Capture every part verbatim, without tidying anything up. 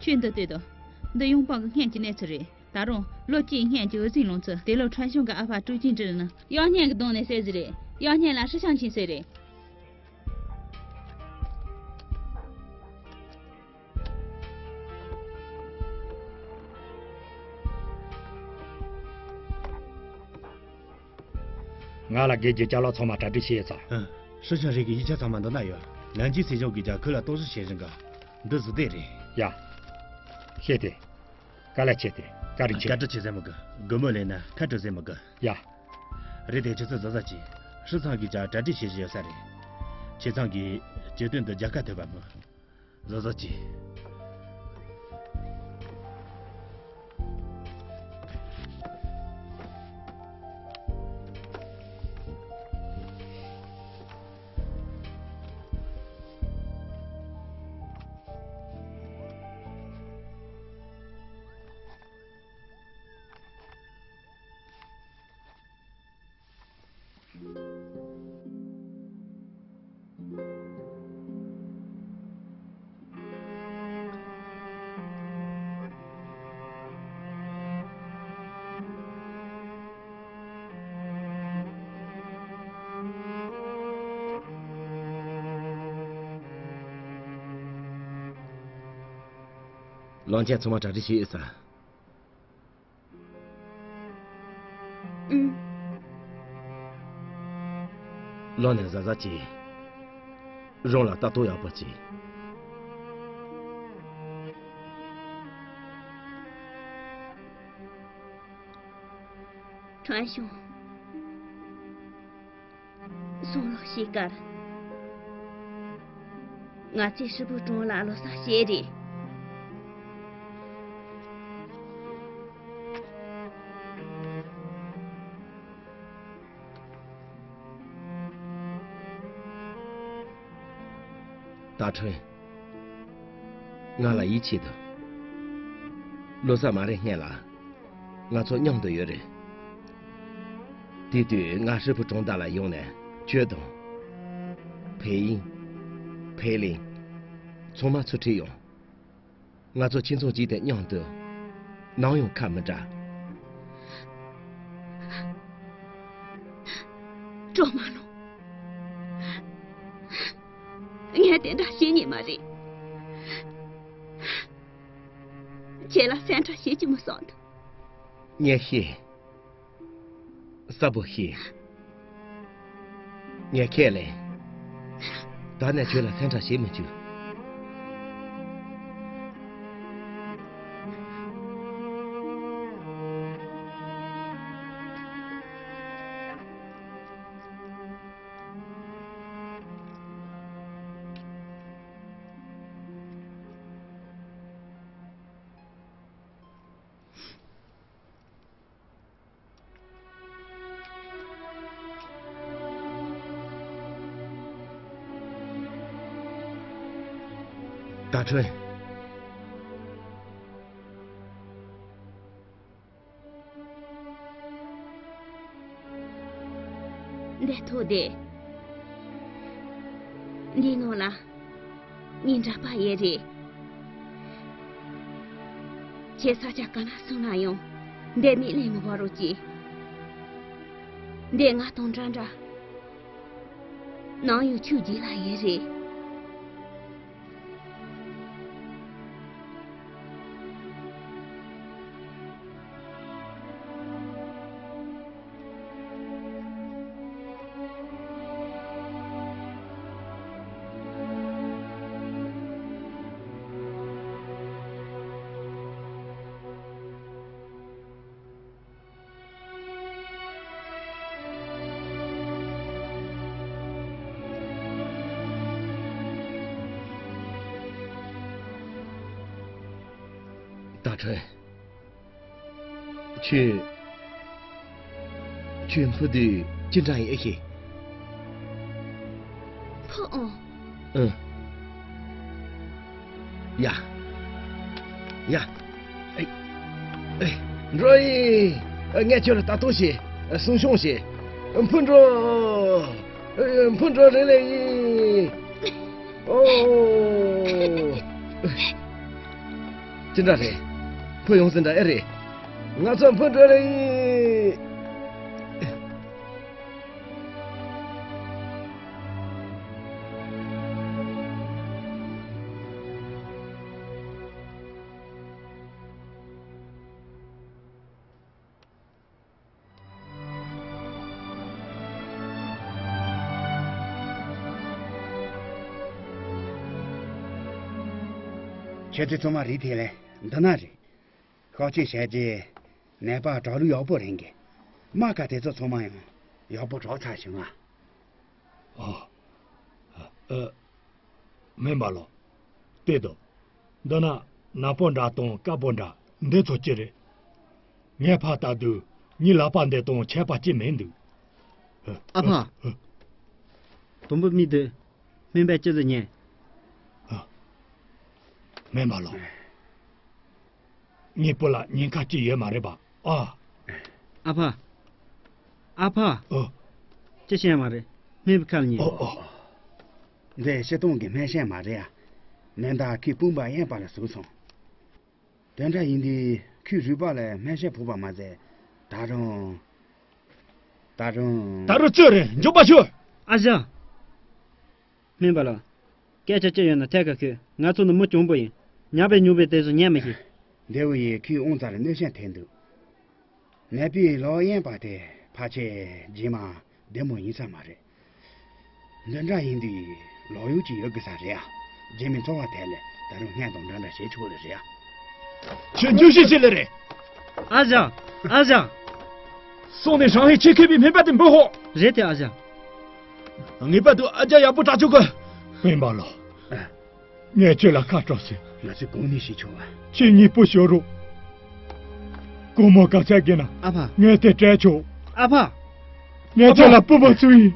ཁྱོད་འདི་ལྟོས་དང་། འདི་ཡོང་སྤང་གི་སྔོན་གྱི་གནས་ཚུལ་རེད། ད་རུང་ལོ་བཅུའི་སྔོན་གྱི་འུ་ཟིང་ལུང་ཚུལ་དེ་ལོ་ཁྲན་ཤུང་གི་ཨ་ཕ་ཀྲུའུ་ཅིན་ཀྲི་ནི་གཡང་སྙན་གྱི་གདོང་ནས་གསོས་ཟིག་རེད། གཡང་སྙན་ལ་ཧྲི་ཤང་ཆིན་གསོས་རེད། ང་ལ་དགེ་རྒྱུ་ཅ་ལག་ཚང་མ་གྲ་སྒྲིག་བྱས་ཡོད་ས། ཧྲི་ཤང་རིགས་ཀྱི་ཡིག་ཆ་ཚང་མ་འདི་ན་ཡོད། ལན་ཅི་སྲིད་སྐྱོང་གིས་ཀྱང་ཁོ་ལ་གཏོང་ཟོལ་བྱེད་བཞིན་གི། འདི་ཟི་དེ་རེད། ཡ། ཤེས་ཏེ། དཀའ་ལས་ཆེ་སྟེ། བཀའ་དྲིན་ཆེ། བཀའ་དྲིན་ཆེ་ཟེར་མི་དགོས། སྒོར་མོ་ལེན་ན་ཁ་དྲོ་ཟེར་མི་དགོས། ཡ། རེད་དེ་ཁྱེད་ཚོ་བཟོ་བཟོ་གྱིས། ཧྲི་ཚང་གིས་ཀྱང་གྲ་སྒྲིག་བྱེད་བཞིན་ཡོད་ས་རེད། ཁྱེད་ཚང་གིས་གྱོད་དོན་འདི་རྒྱལ་ཁ་ཐོབ་པ་མོད། བཟོ་བཟོ་གྱིས། ལོན་ཅན་ཚང་མ་གྲ་སྒྲིག་བྱས་ཡོད་ས། ཨུམ། ལོན་ནས་བཟའ་བཟའ་གྱིས། རང་ལ་ལྟ་རྟོག་ཡག་པོ་གྱིས། ཁྲོན་ཤོང་། སོང་ལོག་ཤེས་ཀར། ང་ཚོས་ཧྲིལ་པོའི་གྲོང་ལ་ལོ་གསར་བྱེད་རེད། ད་ཁྲོན། ང་ལ་ཡིད་ཆེས་དང་། ལོ་གསར་མ་རེད་སྔོན་ལ། ང་ཚོ་མཉམ་དུ་ཡོད་རེད། དེ་དུས་ང་ཧྲིལ་པོ་གྲོང་རྡལ་ལ་ཡོང་ནས་ཁྱོད་དང་། ཕེ་ཡིན། ཕེ་ལིན། ཚང་མ་ཚུར་ཁྲིད་ཡོང་། ང་ཚོ་ཁྱིམ་ཚང་གཅིག་དང་མཉམ་དུ་ནམ་ཡང་ཁ་མི་བྲལ། གྲོགས་མ་ལོ། ངས་དེ་འདྲ་བྱེད་ཉན་མ་རེད། ཁྱེད་ལ་སེམས་ཁྲལ་བྱེད་ཀྱི་མི་བསམ་འདུག་ངས་ཤེས། གསལ་པོ་ཤེས། ངས་ཁས་ལེན། ད་ནས་ཁྱོད་ལ་སེམས་ཁྲལ་བྱེད་མི་བཅུག་ད་ཁྲོན། འདི་ཐོག་དེ། འདི་ནང་ལ། ངའི་འདྲ་པ་ཡོད་རེད། ཁྱེད་ས་ཆ་ག་ན་སོང་ན་ཡང་འདི་མིག་ལས་མི་བར་རོགས་གྱིས། འདི་ང་དང་འདྲ་འདྲ། ནམ་ཡང་ཁྱོད་རྗེས་ལ་ཡོད་རེད། ད་ཁྲོན། ཁྱོད། ཁྱོད་འཕུར་དུས་ཅི་འདྲ་ཡིན་ཨེ་ཤེས། འཕུར་འོང་། ཨང་། ཡ། ཡ། ཨེ། ཨེ། འགྲོ་ཡི། ངས་ཁྱོད་ལ་ལྟ་རྟོག་བྱེད། སྲུང་སྐྱོང་བྱེད། འཕུར་འགྲོ། འཕུར་འགྲོ་རེ་རེ་ཡིན། ཨོ། ཅི་འདྲ་རེད། འཕུར་ཡོང་ཟིན་འདྲ་ཨེ་རེད། ང་ཚོ་འཕུར་འགྲོ་རེད། ཁྱེད་ཚོ་ཚང་མ་རིག་ཐལ་ལེ། འདི་ན་རེད། ཤོག་ཅིག་བྱས་རྗེས་ནད་པ་དྲག་ལུགས་ཡག་པོ་རེད་གི། རྨ་ཁ་དེ་ཚོ་ཚང་མ་ཡང་ཡག་པོ་དྲག་ཚར་བྱུང་ང་། ཨ། ཨ། མེན་པ་ལོ། ལྟོས་དང་། འདི་ན་ནག་པོ་འདྲ་དང་དཀར་པོ་འདྲ་འདི་ཚོ་ཅི་རེད། ངས་ཕར་ལྟ་དུས་ངའི་ལག་པ་འདི་དང་ཁྱད་པར་ཅི་མེད་འདུག། ཨ་ཕ། དུམ་བུ་མི་འདི་སྨན་པས་ཅི་ཟེར་ཉན། མེན་པ་ལོ། ངའི་བུ་ལ་ཉེན་ཁ་ཅི་ཡོད་མ་རེད་པ། ཨ། ཨ་ཕ། ཨ་ཕ། ཨོ། ཅི་བྱས་མ་རེད། སྨན་པའི་ཁ་ལ་ཉན། ཨོ་ཨོ། འདི་སྤྱིར་བཏང་གི་སྨན་ཞབས་མ་རེད་ཨ། མེ་མདའ་ཁོའི་དཔུང་པ་གཡས་པ་ལ་ཟུག་སོང་། དེ་འདྲ་ཡིན་དུས་ཁོའི་རུས་པ་ལ་སྨན་ཞབས་ཕོག་པ་མ་ཟད། ད་རུང་། ད་རུང་། ད་རུང་ཅི་རེད། མགྱོགས་པ་ཤོད། ཨ་ཞང་། སྨན་པ་ལགས། སྐད་ཆ་ཅི་ཡོད་ན་ཐད་ཀར་ཤོད། ང་ཚོ་ནི་མི་གྱོང་པོ་ཡིན། ཉག་པའི་ཉུག་པའི་དེ་ཚོ་ཉན་མི་ཤེས། འདི་བོ་ཡིས་ཁོའི་དབང་རྩར་གནོད་སྐྱོན་ཐེབས་འདུག། ནད་པའི་ལག་གཡས་པ་དེ་ཕལ་ཆེར་རྗེས་མ་བདེ་མོ་ཡིན་ས་མ་རེད། འདི་འདྲ་ཡིན་དུས་ལག་གཡོག་ཅིག་ཡོད་དགོས་ས་རེད་ཨ། རྗེས་མའི་འཚོ་བ་དེ་ལས་ད་རུང་སྔོན་དང་འདྲ་འདྲ་བྱེད་ཆོག་ལེ་རེད་ཨ། ཁྱོད་འགྱོད་བཤད་བྱེད་ལེ་རེད། ཨ་ཞང་། ཨ་ཞང་། སོང་ནས་ཧྲང་ཧའེ་ཆེད་མཁས་པའི་སྨན་པ་དེ་འབོད་ཤོག། རེད་དེ་ཨ་ཞང་། ངེས་པར་དུ་ཨ་ཅག་ཡག་པོ་དྲག་ཆོག་གི། སྨན་པ་ལགས། ངས་ཁྱོད་ལ་ཁ་དྲོ་ཟེར། ང་ཚོས་གང་ནས་ཤེས་ཆོག་བ། ཁྱེད་གཉིས་པོ་ཤོད་རོགས། དགོང་མོ་ག་ཚད་བརྒྱབ་ན། ཨ་ཕ། ངས་དེ་སྤྲད་ཆོག། ཨ་ཕ། ངས་ཁྱོད་ལ་སྤོབས་པ་ཚུགས་ཡིན།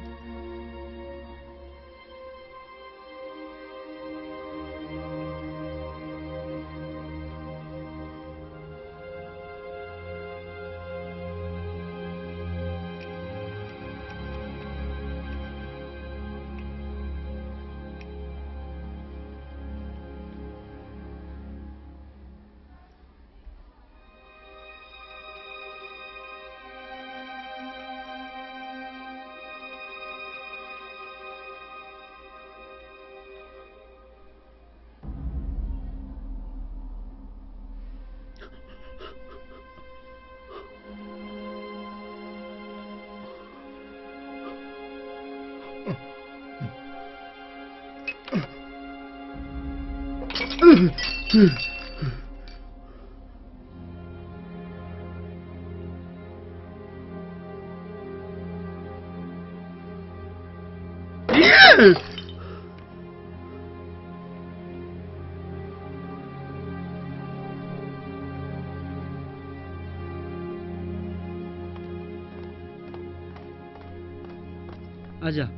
ཨ་ཅག་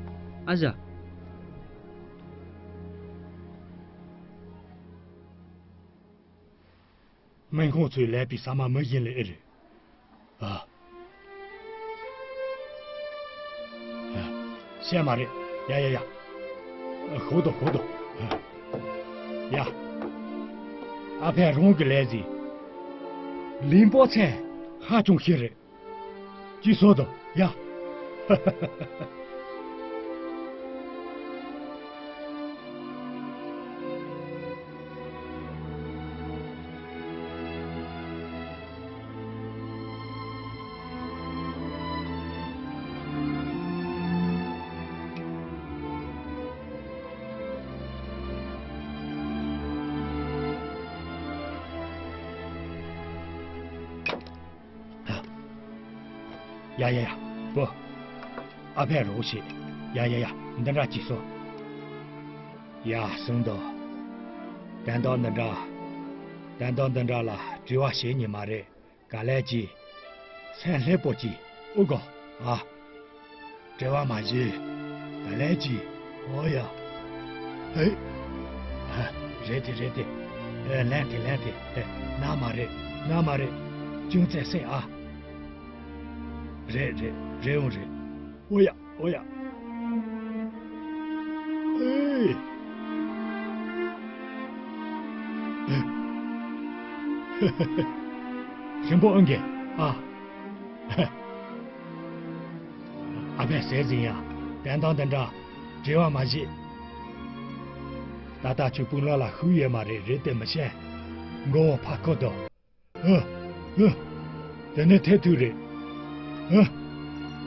ཨ་ཅག་སྨན་ཁང་ཚོས་ལས་པའི་ཟ་མ་མི་ཡིན་ལེ་ཨེ་རེད། ཨ། ཤེས་མ་རེད། ཡ་ཡ་ཡ། ཤོག་དོ་ཤོག་དོ། ཡ། ཨ་ཕས་རང་གི་ལས་ཟིན། ལིང་པོ་ཚན་ཧ་ཅང་ཤེས་རེད། ཅི་སོ་དོ་ཡ། ཡ་ཡ་ཡ། བུ། ཨ་ཕས་རོགས་བྱེད། ཡ་ཡ་ཡ། འདི་འདྲ་གྱིས་སོ། ཡ་སོང་དོ། དན་ཏོག་འདི་འདྲ། དན་ཏོག་འདི་འདྲ་ལ་དྲི་བ་བྱེད་ཉན་མ་རེད། ག་ལེ་གྱིས། སེམས་ལྷོད་པོ་གྱིས་ཨུ་གོ། ཨ། དྲི་བ་མ་བྱེད། ག་ལེ་གྱིས། ཨོ་ཡ། ཧེ། ཨ། རེད་དེ་རེད་དེ། ཨེ་ལན་དེ་ལན་དེ། ཨེ་ན་མ་རེད། ན་མ་རེད། ཅུང་ཙེ་སེ་ཨ། རེད་རེད་རེད་འོང་རེད། ཨོ་ཡ། ཨོ་ཡ། ཨེ། ཧྲིན་པོ་ཨུན་གེ། ཨ། ཨ་ཕས་ཟས་ཟིན་ཡ། བན་དང་དེ་འདྲ་བྲེལ་བ་མ་བྱེད། ད་ལྟ་ཁྱོད་སྤུན་ལ་ལ་ཤུགས་ཡོད་མ་རེད། རེད་དེ་མི་ཤེས། མགོ་བོ་ཕར་ཁུར་དོ། ཨ། ཨ། དེ་ནས་ཐལ་ཐུག་རེད། ཨ།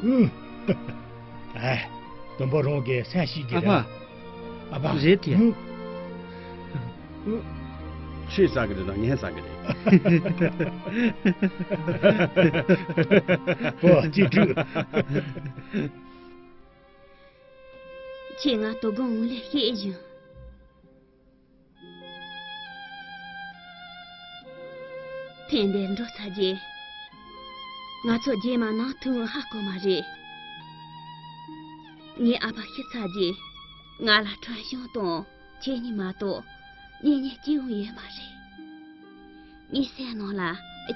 ཨ། ཨ། དུམ་བུ་རང་གིས་སེམས་ཤེས་ཀྱི་རེད། ཨ་ཕ། ཨ་ཕ། རེད་དེ། ཨ། ཨ། ཁྱོས་ཟ་གི་རེད་དང་ངས་ཟ་གི་རེད། ཨོ་ཅི་ཁྲུ། ཁྱེད་ང་དོ་དགོང་འུ་ལས་ཤེས་བཞིན། ཐེངས་འདིར་འགྲོ་ཚར་རྗེས། ང་ཚོ་རྗེས་མ་ནང་ཐུག་ཧ་གོ་མ་རེད། ངའི་ཨ་ཕ་ཤི་ཚར་རྗེས། ང་ལ་ཁྲུན་ཤང་དང་ཁྱེད་གཉིས་མ་གཏོགས་གཉེན་ཉེ་གཅིག་ཡང་ཡོད་མ་རེད། ངའི་སེམས་ནང་ལ་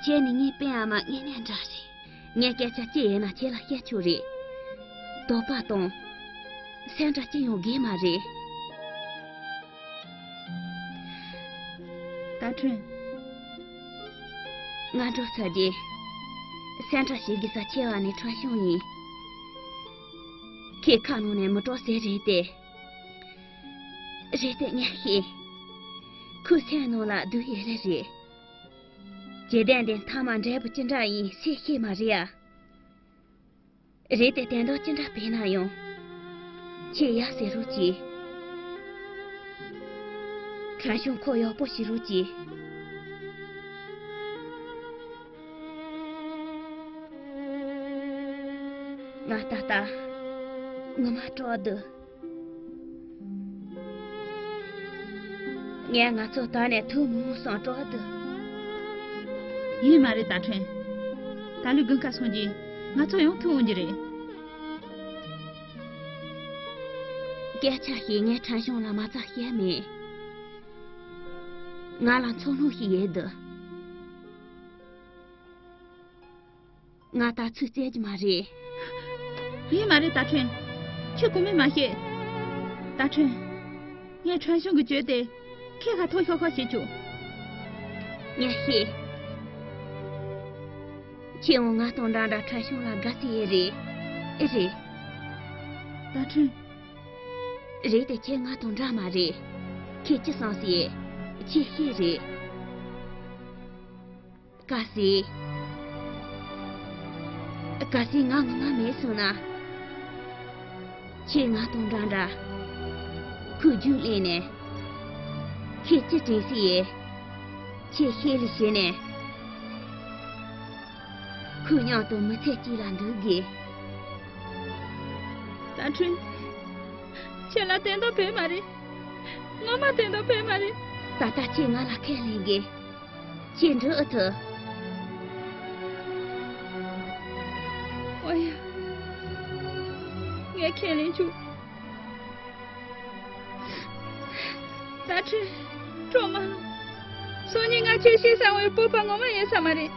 ཁྱེད་ནི་ངའི་སྤུན་ཨ་མ་དངོས་གནས་འདྲ་རེད། ངས་སྐད་ཆ་ཅི་ཡིན་ན་ཁྱེད་ལ་བཤད་ཆོག་རེད། དོགས་པ་དང་། སེམས་ཁྲལ་ཅི་ཡང་དགོས་མ་རེད། ད་ཁྲུན། ང་འགྲོ་ཚར་རྗེས། སེམས་ཁྲལ་བྱེད་དགོས་ས་ཆེ་བ་ནི་ཁྲུན་ཤང་ཡིན། ཁོས་ཁ་ནང་ནས་མི་སྤྲོ་ཟེར་རེད་དེ། རེད་དེ་ངས་ཤེས། ཁོའི་སེམས་ནང་ལ་སྡུག་ཡོད་རེད་རེད། བྱེད་གཏན་དེ་མཐའ་མ་འབྲས་བུ་ཅི་འདྲ་ཡིན་སུས་ཤེས་མ་རེད་ཨ། རེད་དེ་དོན་དག་ཅི་འདྲ་བྱས་ན་ཡང་། ཁྱེད་ཡ་ཟེར་རོགས་གྱིས། ཁྲུན་ཤང་ཁོ་ཡག་པོ་བྱེད་རོགས་གྱིས། ང་ད་ལྟ་ངོ་མ་སྐྲག་འདུག་ངས་ང་ཚོ་ད་ནས་ཐུག་མི་འོང་བསམ་སྐྲག་འདུག་ཡིན་མ་རེད་ད་ཁྲུན། ད་ལོའི་དགུན་ཁ་སོང་རྗེས་ང་ཚོ་ཡང་ཐུག་འོང་རྒྱུ་རེད། སྐད་ཆ་བཤད་ངས་ཁྲུན་ཤང་ལ་མ་རྩ་བཤད་མེད། ང་ལ་འཚོ་སྣང་ཞིག་ཡོད་འདུག་ང་ད་ཚོད་བཙལ་གྱི་མ་རེད། ཡིན་མ་རེད་ད་ཁྲུན། ཁྱོད་གོ་མིན་མ་ཤེས། ད་ཁྲུན། ངས་ཁྲུན་ཤང་གི་བྱོས་ཏེ། ཁྱེད་ཁ་ཐོག་ཤོག་ཤོག་བྱེད་ཆོག་ངས་ཤེས། ཁྱེད་འོང་ང་དང་འདྲ་འདྲ་ཁྲུན་ཤང་ལ་དགའ་སི་ཡེ་རེད། ཨེ་རེད། ད་ཁྲུན། རེད་དེ་ཁྱེད་ང་དང་འདྲ་མ་རེད། ཁྱེད་ཅི་བསམ་སི་ཡེ། ཁྱེད་ཤེས་རེད། གལ་སྲིད། གལ་སྲིད་ང་ངོ་མ་མེད་སོང་ན། ཁྱེད་ང་དང་འདྲ་འདྲ། ཁོའི་རྒྱུགས་ལེན་ནས། ཁྱེད་ཅི་དྲན་སྲིད་ཡེ། ཁྱེད་ཤེད་ལ་བྱས་ནས། ཁོའི་མཉམ་དུ་མི་ཚེ་གཅིག་ལ་འདུག་དགོས། ད་ཁྲུན། ཁྱེད་ལ་དོན་དག་བོད་མ་རེད། ངོ་མ་དོན་དག་བོད་མ་རེད། ད་ལྟ་ཁྱེད་ང་ལ་ཁས་ལེན་དགོས། ཁྱེད་འགྲོ་ཨེ་ཐུབ། ཨོ་ཡ། ངས་ཁས་ལེན་བཅུག་ད་ཁྲུན། སྐྲག་མ་ལངས། སང་ཉིན་ང་ཁྱོད་ཤེས་ས་འོས་སྤོབས་པ་ངོ་མ་ཡོད་ས་མ་རེད།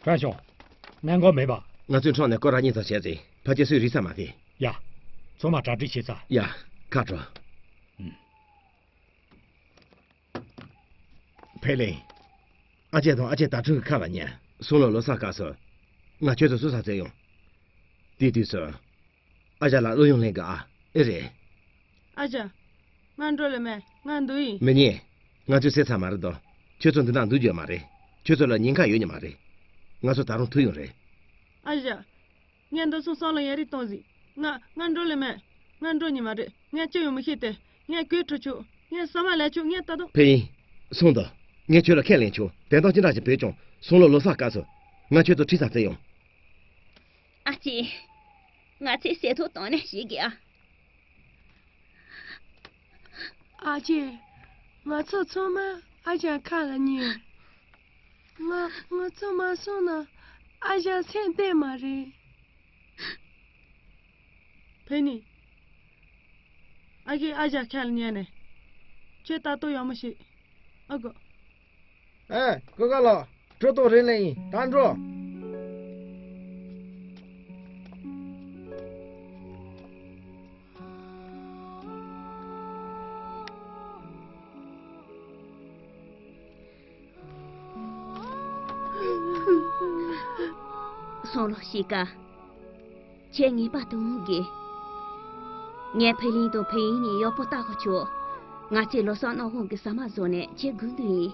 ཁྲུན་ཤང་། གནད་འགག་མེད་པ། ང་ཚོའི་འཕྲང་ནས་སྐོར་ར་གཉིས་ཙམ་བྱས་ཚེ་ཕལ་ཆེར་སུས་རིག་ས་མ་རེད། ཡ། ཚང་མ་གྲ་སྒྲིག་བྱས་ཚར། ཡ། ཁ་དྲོ། ཨུམ། ཕེ་ལེ། ཨ་ཅེ་དང་ཨ་ཅེ་ད་ཁྲུན་གྱི་ཁ་ལ་ཉན། སང་ལོ་ལོ་གསར་སྐབས་སུ། ང་ཁྱོད་ཚོ་བསུ་ས་བཙལ་ཡོང་། དེའི་དུས་སུ། ཨ་ཞང་ལ་གླུ་དབྱངས་ལེན་གི་ཨ། ཨེ་རེད། ཨ་ཞང་། ང་འགྲོ་ལེ་མེད། ང་འདུག་ཡིན། མི་ཉན། ང་ཚོས་ཟས་ཚར་མ་རེད་དོ། ཁྱོད་ཚོ་འདི་ན་འདུག་རྒྱུ་མ་རེད། ཁྱོད་ཚོ་ལ་ཉེན་ཁ་ཡོད་ནི་མ་རེད། ང་ཚོ་ད་རུང་ཐུག་ཡོང་རེད། ཨ་ཞང་། ངས་འདི་ཚོ་བསམ་བློ་ཡག་རེ་གཏོང་ཟིག་ང་ང་འགྲོ་ལེ་མེད། ང་འགྲོ་ནི་མ་རེད། ངས་ཅི་ཡང་མི་ཤེས་ཏེ། ངས་གོས་འཁྲུ་ཆོག་ངས་ཟ་མ་ལས་ཆོག་ངས་ད་དུང་། ཕེ་ཡིན། སོང་དོ། ངས་ཁྱོད་ལ་ཁས་ལེན་ཆོག་དོན་དག་ཅི་འདྲ་ཞིག་བྱས་ཀྱང་སང་ལོ་ལོ་གསར་སྐབས་སུ། ང་ཁྱོད་ཚོ་ཁྲིད་ས་བཙལ་ཡོང་། ཨ་ཅེ། ང་ཚོས་ཟས་ཐོ་བཏང་ནས་བྱེད་དགོས་ཨ། ཨ་ཅེ། ང་ཚོ་ཚང་མ་ཨ་ཞང་ཁ་ལ་ཉན། ང་ང་ཚོ་མ་སོང་ན་ཨ་ཞང་སེམས་གཏད་མ་རེད། ཕེ་ནི། ཨ་ཁུས་ཨ་ཞང་ཁ་ལ་ཉན་ནས། ཁྱོད་ལྟ་རྟོག་ཡག་མོ་བྱེད། ཨ་ཁུ། ཨེ། ཀུན་དགའ་ལགས། གྲོས་གཏོང་རེ་ལེན་ཡིན། ད་འགྲོ། སོང་ལོ་ཤི་ཀ། ཁྱེད་ངེས་པར་དུ་འོང་དགོས། ངས་ཕེ་ལིང་དང་ཕེ་ཡིན་ནས་ཡག་པོ་ལྟ་གི་ཆོག་ང་ཚོས་ལོ་གསར་གནམ་དབང་གི་ཟ་མ་བཟོས་ནས་ཁྱེད་སྒུག་འདུག་ཡིན།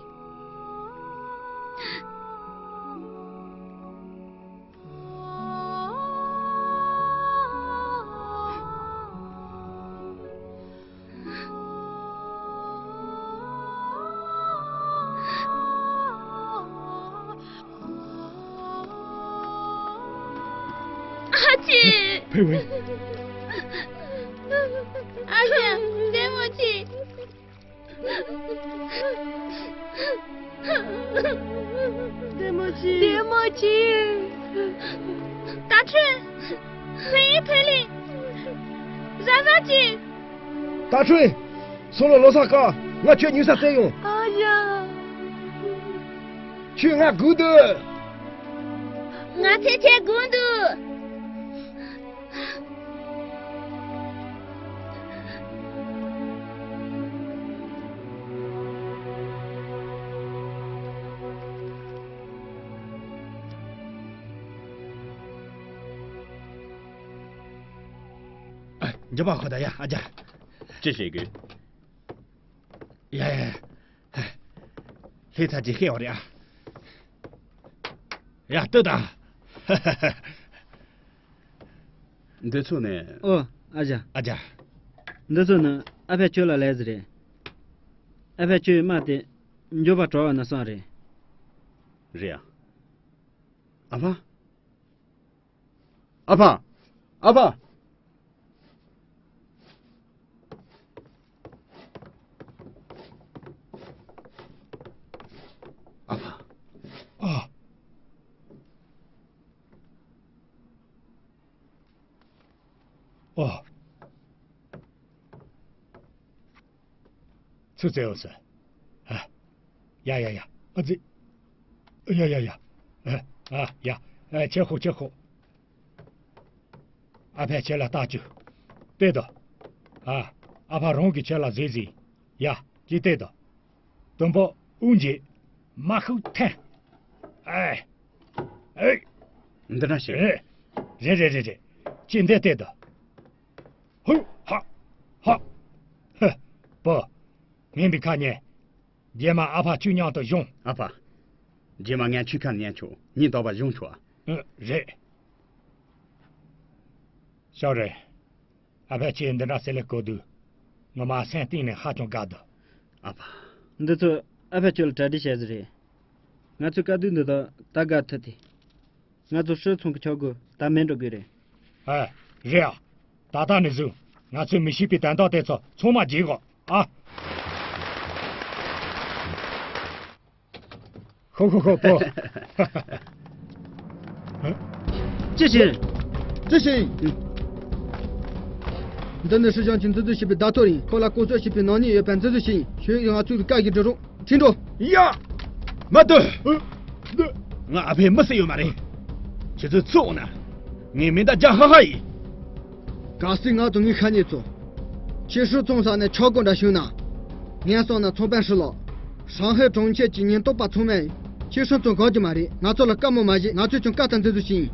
ཨ་ཅེ། ཕེ་ཝེ། ཨ་ཅེ། བདེ་མོ་བྱོས། བདེ་མོ་བྱོས། བདེ་མོ་བྱོས། ཏ་ཁྲུན། ཕེ་ཡིན་ཕེ་ལིང་། ཟ་ཟ་བྱོས། ཏ་ཁྲུན། སོང་ལོ་ལོ་གསར་ཀ། ང་ཁྱོད་ཉུལ་ས་བཙལ་ཡོང་། ཨ་ཡ། ཁྱོད་ང་སྒུག་འདུག་ང་ཚོས་ཁྱེད་སྒུག་འདུག་ཨ། འགྱོད་པ་ཁོ་ད་ཡ། ཨ་ཅག་ཅི་བྱེད་དགོས། ཡ་ཡ་ཡ། ལྷས་ཚར་གྱི་ཤེས་བ་རེད་ཨ། ཡ་ལྟོས་དང་། འདི་ཚོ་ནི། ཨོ། ཨ་ཅག་ཨ་ཅག་འདི་ཚོ་ནི་ཨ་ཕས་ཁྱོད་ལ་ལས་ཟིན་རེད། ཨ་ཕས་ཁྱོད་མ་དེ་འགྱོད་པ་གྲོལ་བ་ན་སོང་རེད། རེད་ཨ། ཨ་ཕ། ཨ་ཕ། ཨ་ཕ། ཨ་ཕ། ཨ། ཨོ། ཚུར་བཙལ་འོང་ཟེར། ཨ། ཡ་ཡ་ཡ། ཨ་ཙི། ཡ་ཡ་ཡ། ཨ། ཨ་ཡ། ཨ། ཁྱེད་ཤོག་ཁྱེད་ཤོག་ཨ་ཕས་ཁྱེད་ལ་ལྟ་བཅུག་བལྟས་དང་། ཨ། ཨ་ཕ་རང་གིས་ཁྱེད་ལ་གཟིགས་གཟིགས། ཡ། ཅིག་བལྟས་དང་། དུམ་བུ་དབུགས་འབྱིན། མ་ཤུགས་འཐེན། ཨེ། ཨེ། འདི་འདྲ་ཞིག་ཨེ། རེད་རེད་རེད་རེད། ཅིག་འདི་བལྟས་དང་། ཧུ། ཧ། ཧ། ཧི། བུ། ངན་པའི་ཁ་ཉན། རྗེས་མ་ཨ་ཕ་ཁྱོད་མཉམ་དུ་བཞུང་། ཨ་ཕ། རྗེས་མ་ངས་ཁྱོད་ཁ་ཉན་ཆོག་ཉིན་རྟག་པར་བཞུང་ཆོག་ཨ། ཨ། རེད། ཤོག་རེད། ཨ་ཕས་ཁྱེད་འདི་འདྲ་ཟེར་ལེ་གོ་དུས། ངོ་མ་སེམས་གཏིང་ནས་ཧ་ཅང་དགའ་འདུག་ཨ་ཕ། འདི་ཚོ་ཨ་ཕས་ཁྱོད་ལ་གྲ་སྒྲིག་བྱས་ཟིན་རེད། ང་ཚོའི་དཀའ་སྡུག་འདི་དག་ད་དགའ་ཐུབ་དེ། ང་ཚོ་ཧྲི་ཚང་གི་ཆག་སྒོ་ད་མེད་འགྲོ་དགོས་རེད། ཨ། རེད་ཨ། ད་ལྟ་ནས་བཟུང་ང་ཚོས་མི་ཤེས་པའི་དོན་དག་དེ་ཚོ་ཚང་མ་བརྗེད་དགོས་ཨ། ཤོག་ཤོག་ཤོག་པོ། ཅི་ཞིག་ཅི་ཞིག་འདི་ནི་སྲིད་གཞུང་གིས་འཛིན་བཟུང་བྱས་པའི་བརྡ་ཐོ་ཡིན། ཁོ་ལ་བསྐོ་སྤྱོད་བྱས་པའི་ནག་ཉེས་ཡོད་པའི་འཛིན་བཟུང་ཞིག་ཡིན། ཁྱོད་ཀྱིས་ང་ཚོའི་བཀའ་བཞིན་སྒྲུབ་རོགས། ཁྲིད་འགྲོ། ཡ། མ་སྡོད། ཨ། ང་ཨ་ཕའི་མི་སེ་ཡོད་མ་རེད། ཁྱེད་ཚོས་ཚུར་འོང་ན། ངའི་མེ་མདའ་རྒྱག་ཧ་ཧ་ཡིན། གལ་སྲིད་ང་དང་ངའི་ཤ་ཉེ་ཚོ། ཁྱེད་ཧྲི་ཚང་ས་ནས་ཆག་སྒོ་འདྲ་བྱུང་ན། ངས་བསམ་ན་ཚོང་དཔོན་ཧྲི་ལགས། ཧྲང་ཧའེ་གྲོང་ཁྱེར་གྱི་ཉེན་རྟོག་པ་ཚང་མས་ཁྱེད་ཧྲི་ཚང་དགོངས་རྒྱུ་མ་རེད། ང་ཚོ་ལ་བཀའ་མོལ་མ་བྱེད། ང་ཚོས་ཀྱང་བཀའ་ལྟར་འཛིན་བཟུང་ཞིག་ཡིན།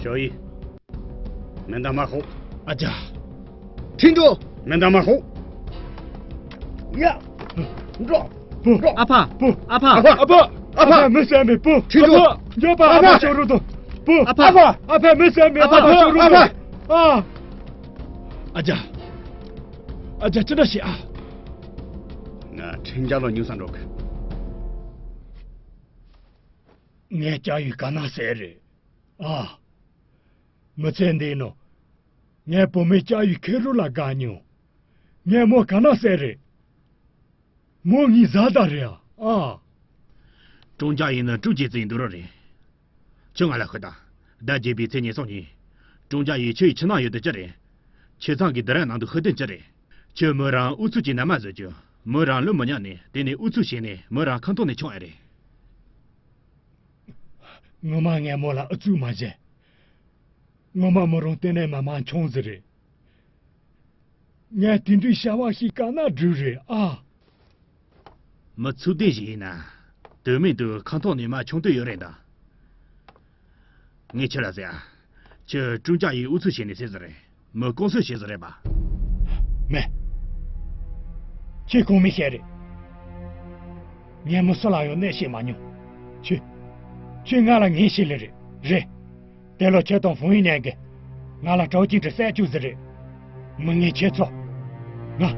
ཞའོ་ཡི། མེ་མདའ་མར་ཕབ། ཨ་ཅག་ཁྲིད་འགྲོ། མེ་མདའ་མར་ཕབ། ཡ། འགྲོ། བུ། འགྲོ། ཨ་ཕ། བུ། ཨ་ཕ། ཨ་ཕ། ཨ་ཕ། ཨ་ཕ། མི་བསད་མེད་བུ། ཁྲིད་འགྲོ། ཨ་ཕ། འགྱོད་པ། ཨ་ཕ། ཨ་ཕ། ཤོག་རོགས་དང་། བུ། ཨ་ཕ། ཨ་ཕ། ཨ་ཕ། མི་བསད་མེད། ཨ་ཕ། ཨ་ཕ། ཤོག་རོགས་དང་། ཨ། ཨ་ཅག་ཨ་ཅག་ཅི་འདྲ་བྱེད་ཨ། ང་ཁྲིམས་འགལ་ལོ་ཉུང་ས་འགྲོ་གི། ངས་ཅ་ཡུས་ག་ན་ཟེར་རེད། ཨ། མི་ཚེ་འདིའི་ནང་། ངས་བུ་མོའི་ཅ་ཡུས་ཁེ་རུ་ལ་དགའ་མྱོང་། ངས་མོ་ག་ན་ཟེར་རེད། མོ་ངའི་བཟའ་ཟླ་རེད་ཨ། ཨ། ཀྲུང་ཅ་ཡི་ནི་ཀྲུའུ་ཅེ་ཙི་ཡི་འདུག་རོགས་རེད། ཁྱོད་ང་ལ་ཤོད་དང་། ཟླ་བརྒྱད་པའི་ཚེས་ཉེར་གསུམ་ཉིན། ཀྲུང་ཅ་ཡི་ཁྱོད་ཡི་ཁྱིམ་ནང་ཡོད་དུས་ཅི་རེད། ཁྱེད་ཚང་གི་སྡེ་ར་ནང་དུ་ཤི་དོན་ཅི་རེད། ཁྱོད་མོ་རང་ཨུ་ཚུགས་ཀྱིས་མནའ་མ་བཟོས་རྒྱུ། མོ་རང་ལོ་མི་ཉག་ནས་དེ་ནས་ཨུ་ཚུགས་བྱས་ནས་མོ་རང་ཁང་ཐོག་ནས་མཆོངས་ཨེ་རེད། ངོ་མ་ངས་མོ་ལ་ཨུ་ཚུགས་མ་བྱས། ངོ་མ་མོ་རང་དེ་ནས་མ་མ་མཆོངས་ཟིག་རེད། ངས་དེ་འདྲའི་བྱ་བ་ཞིག་ག་ན་སྒྲུབ་རེད་ཨ། མི་ཚུགས་ལྡན་ཞིག་ཡིན་ན། དོན་མེད་དུ་ཁང་ཐོག་ནས་མ་མཆོངས་འདོད་ཡོད་རེད་ད། ངས་ཁྱོད་ལ་ཟེར་ཨ། ཁྱོད་ཀྲུང་ཅཱ་ཡིས་ཨུ་ཚུགས་བྱས་ནས་ཟེར་ཟིག་རེད། མི་རྐང་བཙུགས་བྱས་ཟིག་རེད་པ། མེད། ཁྱེད་གོང་མའི་ཞལ་རེད། ངས་མི་སུ་ལ་ཡང་གནོད་བྱེད་མ་མྱོང་། ཁྱོད། ཁྱོད་ང་ལ་ངན་བྱེད་ལེ་རེད། རེད། དེ་ལོ་ཁྱེད་དང་ཧྥུང་ཡུན་ནན་གི། ང་ལ་གྲོགས་ཀྱི་འདྲི་སྲས་བཅུག་ཟིག་རེད། མི་ངན་ཁྱེད་ཚོ། ང་།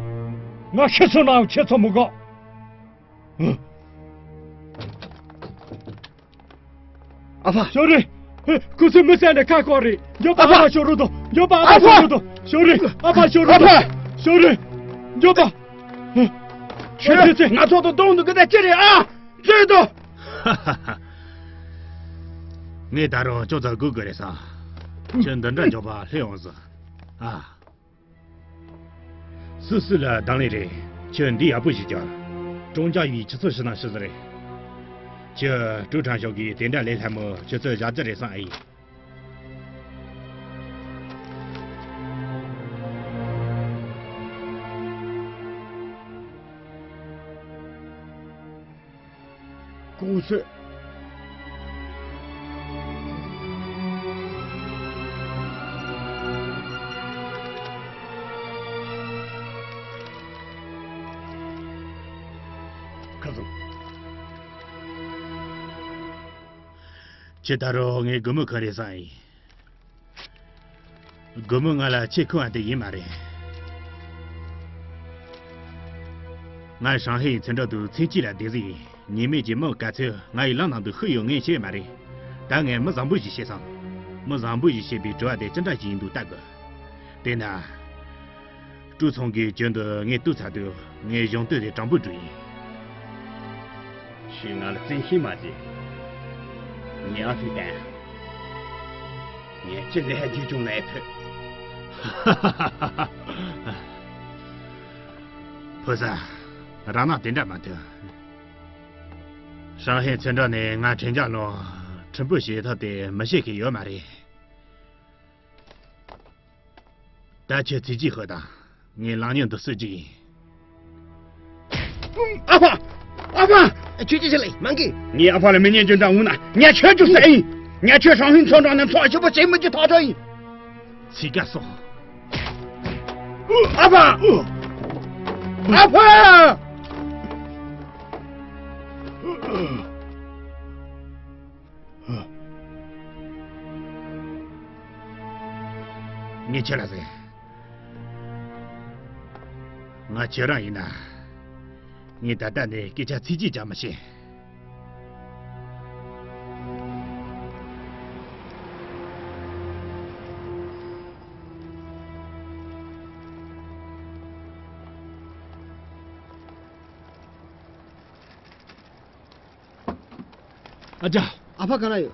ང་ཤི་སོང་ནའང་ཁྱེད་ཚོ་མི་དགོས། ཨ་ཕ། ཞོ་རི། ཧེ། ཁུ་སིམ་མི་སེར་ནས་ཁ་སྐོར་རེད། མགྱོགས་པ། ཨ་ཕ། ཨ་ཕ་ཞོ་རུ་དང་། མགྱོགས་པ་ཨ་ཕ་ཨ་ཕ། ཞོ་རུ་དང་། ཞོ་རི། ཨ་ཕ་ཞོ་རུ་དང་། ཨ་ཕ། ཞོ་རི། མགྱོགས་པ། ཧེ། ཁྱོད། ཁྱོད་ཚོས་ང་ཚོ་དང་བསྡོངས་འདུག་གི་ད་ཅི་རེད་ཨ། ཅི་རེད་དོ། ངས་ད་རུང་ཅུང་ཙམ་སྒུག་དགོས་རེད་བསམ། ཁྱོད་འདི་འདྲ་མགྱོགས་པ་སླེབས་འོང་ཟིག་ཨ། སུ་སུ་ལ་དང་ལེན་རེད། ཁྱོད་འདི་ཡག་པོ་ཞིག་རྒྱག་ཀྲུང་ཅཱ་ཡིས་ཁྱེད་ཚོ་ཤི་ན་ཤི་ཟིག་རེད། ཁྱོད་ཀྲུའུ་ཁྲང་ཞོགས་ཀྱིས་དེ་འདྲ་ལས་སླ་མོ་ཁྱེད་ཚོས་བཞག་རྒྱུ་རེད་བསམ་ཨེ་ཡིན། ཀུང་སི། ཁ་སང་། ཁྱེད་ད་རུང་ངའི་སྒོར་མོ་ཁུར་རེད་བསམ་ཡིན། སྒོར་མོ་ང་ལ་ཁྱེད་ཁུར་བ་དེ་ཡིན་མ་རེད། ང་ཧྲང་ཧའེ་ཡི་མཚན་འགྲོ་དུ་མཚན་སྐྱིད་ལ་བསྡད་ཟིག་ཡིན། ཉེས་མེད་ཀྱི་མི་ག་ཚོད་ང་ཡི་ལག་ནང་དུ་ཤི་ཡོད་ངས་ཤེས་མ་རེད། ད་ངས་མི་བཟང་པོ་ཞིག་བྱས་སོང་། མི་བཟང་པོ་ཞིག་བྱས་པའི་དྲི་བ་དེ་ཅི་འདྲ་ཞིག་ཡིན་འདུག་ལྟ་དགོས། དེས་ན། ཀྲུའུ་ཚང་གིས་རྒྱུན་དུ་ངས་གཏུག་ཚར་དུས་ངས་གཞུང་དོན་དེ་དྲང་པོ་སྒྲུབ་ཡིན། ཁྱོས་ང་ལ་བཙན་ཤེད་མ་བྱེད། ངའི་ཨ་ཕའི་སྟེང་། ངས་ཅི་ལས་རྒྱུ་ཅུང་ལས་ཕོད། ཕོ་གསར། རང་ན་དེ་འདྲ་མ་ཐོན། ཧྲང་ཧའེ་མཚན་འགྲོ་ནས་ང་དྲན་རྒྱག་ལོང་ཁྲིམས་པོ་བྱེད་ཐབས་དེ་མི་ཤེས་མཁན་ཡོད་མ་རེད། ད་ཁྱོད་ཚིག་གཅིག་ཤོད་དང་། ངས་ལག་གཉིས་འདི་གསོད་རྒྱུ་ཡིན། ཨ་ཕ། ཨ་ཕ། ཁྱོད་ཀྱིས་ཆི་ལེ་མང་གི། ངའི་ཨ་ཕ་ལ་མི་ཉན་རྒྱུ་འདྲ་འོང་ན་ངས་ཁྱོད་རྒྱུག་ས་ཡིན། ངས་ཁྱོད་ཧྲང་ཧའེ་མཚོ་འགྲམ་ནས་འཚོ་བ་སྐྱིད་པོ་བྱེད་མི་རྒྱུ་ཐག་ཆོད་ཡིན། ཚིག་ཀ་སོང་། ཨ་ཕ། ཨ་ཕ། ངས་ཁྱེད་ལ་ཟེར། ང་ཁྱེད་རང་ཡིན་ན། ངས་ད་ལྟ་ནས་སྐད་ཆ་ཚིག་གཅིག་ཀྱང་མི་བཤད། ཨ་ཅག་ཨ་ཕ་ག་ན་ཡོད།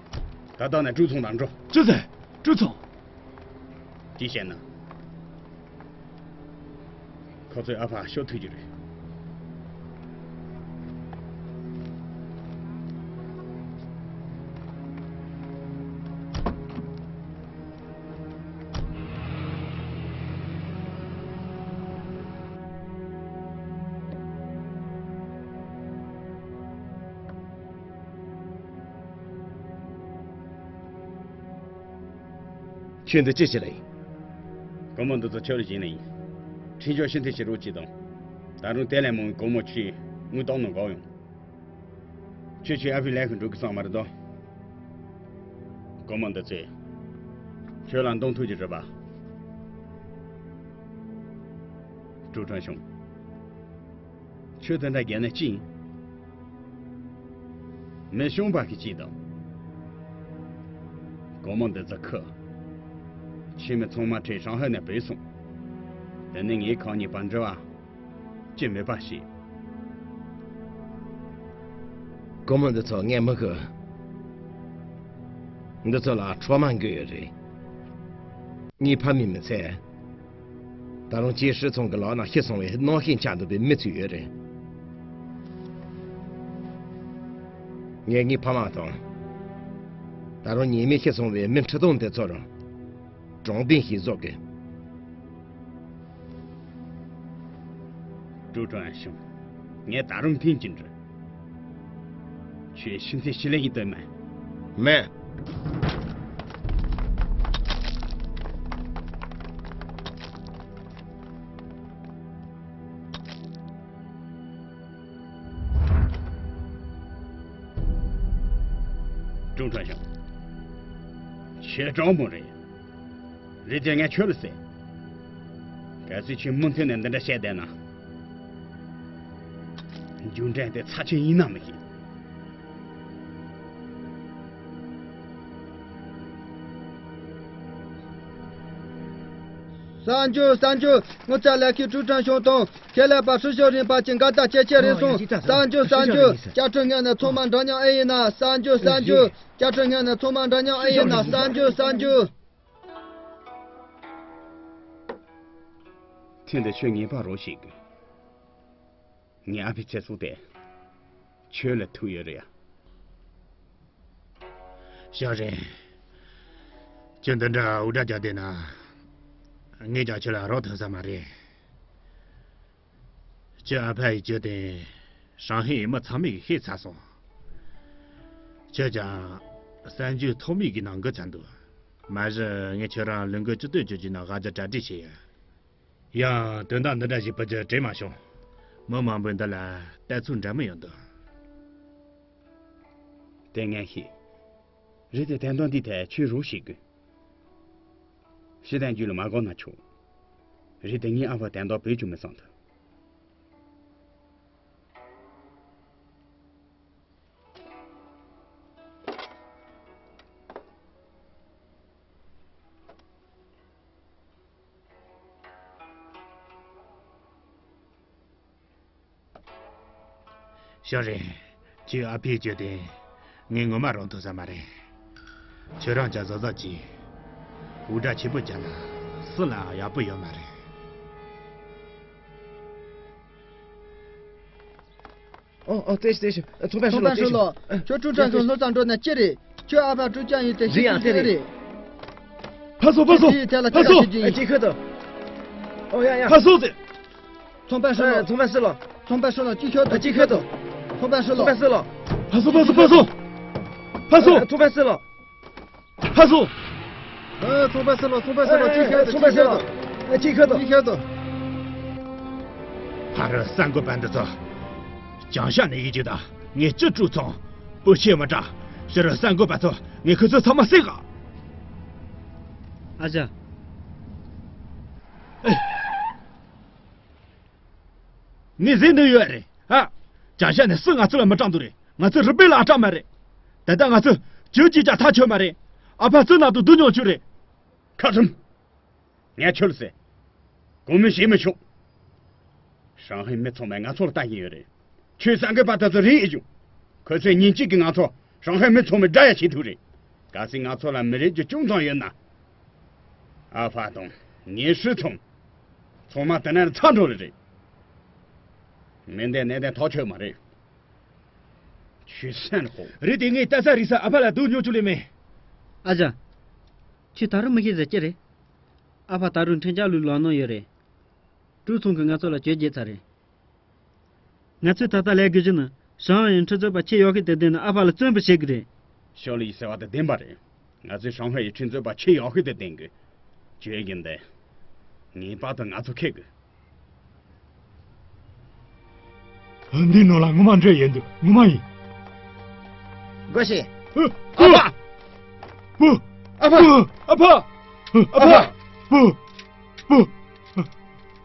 ད་ལྟ་ནས་ཀྲུའུ་ཚང་ལ་འགྲོ། ཅི་ཟེར། ཀྲུའུ་ཚང་། དེ་བཤད་ན། ཁོ་ཚོས་ཨ་ཕ་ཤོར་ཐུབ་ཀྱི་རེད། ཁྱོད་འདི་ཅི་བྱེད་ལ་ཡིན། སྒོར་མོ་འདི་ཚོ་ཁྱོད་ལ་བྱིན་ནི་ཡིན། ཁྲིམས་གཞུང་ཕྱིར་འཐེན་བྱེད་རོགས་གྱིས་དང་། ད་རུང་དེ་ལས་མང་བའི་སྒོར་མོ་ཁྱོས་དངུལ་གཏོང་ནང་འགོག་ཡོང་། ཁྱོད་ཁྱོད་ཨ་ཕའི་ལས་ཀ་འགྲུབ་གི་བསམ་མ་རེད་དོ། སྒོར་མོ་འདི་ཚོས་ཁྱོད་ལ་འདང་ཐུབ་ཀྱི་རེད་པ། ཀྲུའུ་ཁྲང་ཞུང་། ཁྱོད་དེ་འདྲ་རྒྱལ་ནས་ཅི་ཡིན། མི་ཤོང་པ་གི་ཅི་དང་། སྒོར་མོ་འདི་ཚོ་ཁུར། ཁྱིམ་མི་ཚང་མ་ཁྲིད་ཧྲང་ཧའེ་ནས་བུད་སོང་། དེ་ནས་ངས་ཁོང་གཉིས་བར་འབྲེལ་བ་ཅི་མེད་པ་བྱས། སྒོར་མོ་འདི་ཚོ་ངས་མི་ཤོར། འདི་ཚོ་ལ་འཕྲོག་མ་འགོས་ཡོད་རེད། ངའི་ཕ་མའི་མི་ཚེ། ད་རུང་ཁྱེད་ཧྲི་ཚང་གི་ལག་ན་ཤི་སོང་བའི་རྣམ་ཤེས་ཆགས་འདུག་པའི་མི་ཚོད་ཡོད་རེད། ངས་ངའི་ཕ་མ་དང་། ད་རུང་ཉེས་མེད་ཤི་སོང་བའི་མི་ཁྲི་སྟོང་དེ་ཚོར་དྲང་བདེན་ཞིག་བཟོ་དགོས། ཀྲུའུ་ཀྲང་ཞང་། ངས་ད་རུང་ཐེངས་གཅིག་འདྲི། ཁྱོད་ཤི་ཚེ་ཤི་ལེ་ཡིན་འདོད་མེད། མེད། ཀྲུང་ཁྲང་ཞང་། ཁྱོད་གྲོགས་མོ་རེད། རེད་དེ་ངས་ཁྱོད་ལ་ཟེར། གལ་སྲིད་ཁྱོད་མུ་མཐུད་ནས་འདི་འདྲ་བཤད་བསྡད་ན། རྒྱུ་འབྲས་དེ་ཚབས་ཆེན་ཡིན་ན་མི་ཤེས། གསར་འགྱུར་གསར་འགྱུར། ངོ་ཚ་ལས་ཀྱི་ཀྲུའུ་ཀྲང་ཞང་དང་ཁེ་ལས་པ་ཧྲི་ཤོ་རིན་པ་ཅིན་འགལ་ཟླ་བྱེད་ཆེད་རེད་གསུངས། གསར་འགྱུར་གསར་འགྱུར། བཅའ་ཁྲིམས་ངོས་ནས་ཚང་མ་འདྲ་མཉམ་ཨེ་ཡིན་ན། གསར་འགྱུར་གསར་འགྱུར། བཅའ་ཁྲིམས་ངོས་ནས་ཚང་མ་འདྲ་མཉམ་ཨེ་ཡིན་ན། གསར་འགྱུར་གསར་འགྱུར། ཐེངས་འདི་ཁྱོད་ངེས་པར་རོགས་བྱེད་དགོས། ངའི་ཨ་ཕའི་ཚེ་སྲོག་དེ་ཁྱོད་ལ་ཐུག་ཡོད་རེད་ཡ། ཞའོ་རེན། ཁྱོད་འདི་འདྲ་འུར་སྒྲ་རྒྱག་བསྡད་ན། ངས་ཀྱང་ཁྱོད་ལ་རོགས་ཐུབ་ས་མ་རེད། ཁྱོད་ཨ་ཕ་ཡི་རྒྱུ་དེ་ཧྲང་ཧའེ་ཡི་མི་ཚང་མས་ཤེས་ཚར་སོང་། ཁྱོད་ཀྱང་གསར་འགྱུར་ཐོག་མའི་གི་ནང་འགོད་ཚར་འདུག། མ་གཞི་ངས་ཁྱོད་རང་ལས་འགུལ་སྤྱི་གཏོད་བྱེད་རྒྱུའི་ནང་དབུ་འབྱེད་གྲ་སྒྲིག་བྱས་ཡོད། ཡང་དོན་དག་འདི་འདྲ་ཞིག་བུ་རྒྱུད་དྲན་མ་བྱུང་། མི་མང་པོས་འདི་ལ་ལྟ་ཚུལ་འདྲ་མིན་ཡོད་འདུག། དེ་ངས་ཤེས། རེད་དེ་དོན་དག་འདིའི་ཐད་ཁྱོས་རོགས་བྱེད་དགོས། ཤི་དང་རྒྱུད་ལ་མ་དགོངས་ན་ཆོག། རེད་དེ་ངའི་ཨ་ཕ་དོན་དག་བོད་ཀྱང་མི་གསང་ཐུབ། ཞའོ་རེན། ཁྱོད་ཨ་ཕའི་རྒྱུ་དེ་ངས་ངོ་མ་རང་ཐུག་ས་མ་རེད། ཁྱོད་རང་ཅག་བཟོ་བཟོ་གྱིས་འུར་སྒྲ་ཆེན་པོ་རྒྱག་ན་སུ་ལའང་ཡག་པོ་ཡོད་མ་རེད། ཨོ་ཨོ། བཙལ་ཤོག་བཙལ་ཤོག་ཚོང་པ་ཧྲི་ལོ། ཚོང་པ་ཧྲི་ལོ། ཁྱོད་ཀྲུའུ་ཀྲང་ཞང་ལྷོ་ས་འགྲོ་ན་ཅི་རེད། ཁྱོད་ཨ་ཕ་ཀྲུའུ་ཅང་ཡིན་ཏེ་ཤི་ཀྲུའུ་ཅི་རེད། ཕར་སོང་ཕར་སོང་། ཁྱོད་ཀྱིས་དེ་ལ་ཅི་ལྟར་ཞུ་རྒྱུ་ཡིན། ཅི་ཁོ་ཐོ། ཨོ་ཡ་ཡ། ཕར་སོང་ཟེར། ཚོང་པ་ཧྲི་ལོ། ཚོང་པ་ཧྲི་ལོ། ཚོང་པ་ཧྲི་ལོ་ཅི་ཁྱོད་ཐོ། ཅི་ཁོ་ཐོ། ཚོང་པ་ཧྲི་ལོ། ཚོང་པ་ཧྲི་ལོ། ཕར་སོང་ཕར་སོང་ཕར་སོང་། ཕར་སོང་། ཚོང་པ་ཧྲི་ལོ། ཕར་སོང་། ཨ། ཚོང་པ་ཧྲི་ལོ། ཚོང་པ་ཧྲི་ལོ། ཅི་ཁྱོད་ཐོ། ཚོང་པ་ཧྲི་ལོ། ཅི་ཁོ་ཐོ། ཅི་ཁོ་ཐོ། ཕ་རི་གསར་འགོད་པ་འདི་ཚོ། ཅང་ཤ་ནས་ཡིན་གྱི་ད། ངས་ཅི་ཀྲུའུ་ཚང་། པོ་ཤེས་མ་དྲ། ཕྱི་རུ་གསར་འགོད་པ་ཚོ་ངས་ཁོ་ཚོ་ཚང་མ་བསད་ག། ཨ་ཅག། ངས་ཟེར་འདོད་ཡོད་རེད་ཨ། ཅང་ཤ་ནས་སུ་ང་ཚོ་ལ་མི་སྐྲག་འདུག་རེད། ང་ཚོ་རུ་སྦལ་ལ་ཨ་སྐྲག་མ་རེད། ད་ལྟ་ང་ཚོ་ཇོ་ཇི་ཅག་ཐག་ཆོད་མ་རེད། ཨ་ཕ་ཙི་ན་དུ་སྡུག་མྱོང་བྱུང་རེད། ཁ་ཁྲུམ། ངས་ཁྱོད་ལ་ཟེར། གོང་མོས་བྱེད་མི་ཆོག། ཧྲང་ཧའེ་མི་ཚང་མས་ང་ཚོ་ལ་ལྟ་བཞིན་ཡོད་རེད། ཁྱོད་གསར་འགོད་པ་དེ་ཚོ་རིག་ཨེ་བྱུང་། ཁོ་ཚོས་ཉིན་གཅིག་གིས་ང་ཚོ་ཧྲང་ཧའེ་མི་ཚང་མའི་དགྲ་ཡང་བྱེད་ཐུབ་རེད། གལ་སྲིད་ང་ཚོ་ལ་མི་རིགས་ཀྱི་ཅུང་ཙམ་ཡོད་ན། ཨ་ཕ་དང་ངའི་ཧྲི་ཚང་། ཚང་མ་དེ་ནས་ཚར་འགྲོ་ལེ་རེད། མི་འདི་གནས་བརྟན་ཐག་ཆོད་མ་རེད། ཁྱོད་སེམས་ཁོག། རེད་དེ་ངས་ལྟ་ས་རིག་ས་ཨ་ཕ་ལ་སྡུག་མྱོང་བྱུང་ལེ་མེད། ཨ་ཅག། ཁྱོད་ད་རུང་མི་ཤེས་ཟེར་ཅི་རེད། ཨ་ཕ་ད་རུང་འཕྲིན་བཅར་ལུག་ལོག་གནང་ཡོད་རེད། ཀྲུའུ་ཚང་གིས་ང་ཚོ་ལ་བྱས་རྗེས་ཚར་རེད། ང་ཚོས་ད་ལྟ་ལས་དགོས་རྒྱུ་ནི་ཧྲང་ཧའེ་ཡི་ཁྲིམས་རྩོད་པ་ཆེས་ཡག་ཤོས་དེ་བསྟེན་ནས་ཨ་ཕ་ལ་བཙན་པོ་བྱེད་དགོས་རེད། ཞོ་ལི་ཡི་ཟེར་བ་དེ་བདེན་པ་རེད། ང་ཚོས་ཧྲང་ཧའེ་ཡི་ཁྲིམས་རྩོད་པ་ཆེས་ཡག་ཤོས་དེ་བསྟེན་དགོས། བྱས་རྗེས་འདི་ངེས་པར་དུ་ང་ཚོ་འཁྱེར་དགོས། འདིའི་ནང་ལ་ངོ་མ་འདྲེ་ཡོད་འདུག། ངོ་མ་ཡིན། སྒོ་ཕྱེ། ཨ་ཕ། བུ། ཨ་ཕ། ཨ་ཕ། ཨ་ཕ། ཨ་ཕ། བུ། བུ།